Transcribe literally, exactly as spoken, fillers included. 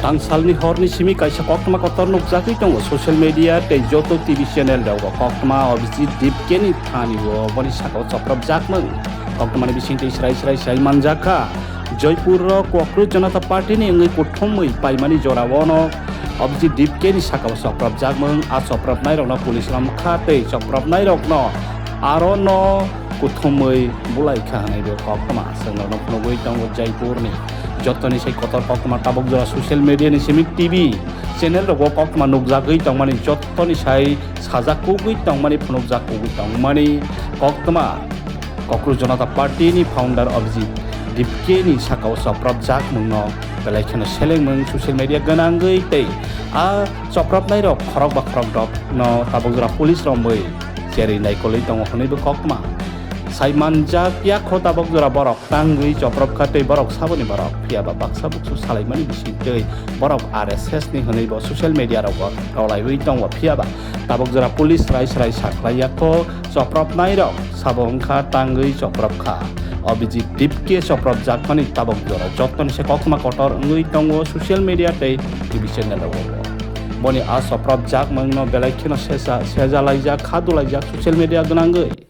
Tangsalni horni simi kaisa koktwma kotor nukjagwi tongo social media tei joto T V channel rogo. Koktwma Abhijit Dipkeni thani o boni sakao chopropjakmung. Koktwmani bisingtwi srai srai sai manjakha. Joypurro Kokroj Janata Partyni wngwi kuthumwi paimani jorao no Abhijit Dipkeni sakao chopropjakmung. A chopropnairokno police romkha tei chopropnairokno aro no kuthumwi bulaikha hwnwi bo koktwma chwng norokno phunugwi tongo Joypurni. Jotoni sai kotor koktwma tabuk jora social media ni simi T V channel rogo koktwma nukjagwi tongmani, jotoni sai sajak kugwi tongmani, phunukjak kugwi tongmani koktwma. Kokroj Janata Party ni founder Abhijit Dipke ni sakao chopropjakmung no belai kheno selengmung social media gwnangwi tei a chopropnairok khorok ba khorok dok no tabuk jora police romwi cherwi naikolwi tongo hwnwi bo koktwma. Sai manjak yakho tabuk jora borok tangwi chopropkha tei borok saboni borok, phiya ba baksa buksu salaimani bisingtwi borok R S S ni hwnwi bo social media rogo rolaiwi tongo, phiya ba tabuk jora police rai srai saklai yakho chopropnairok sabo wngkha tangwi chopropkha. Abhijit Dipke chopropjakmani tabuk jora jotoni se koktwma kotor wngwi tongo social media tei T V channel rogo. Boni a chopropjakmungno belai kheno sesa sejalaijak, khadulaijak social media gwnangwi.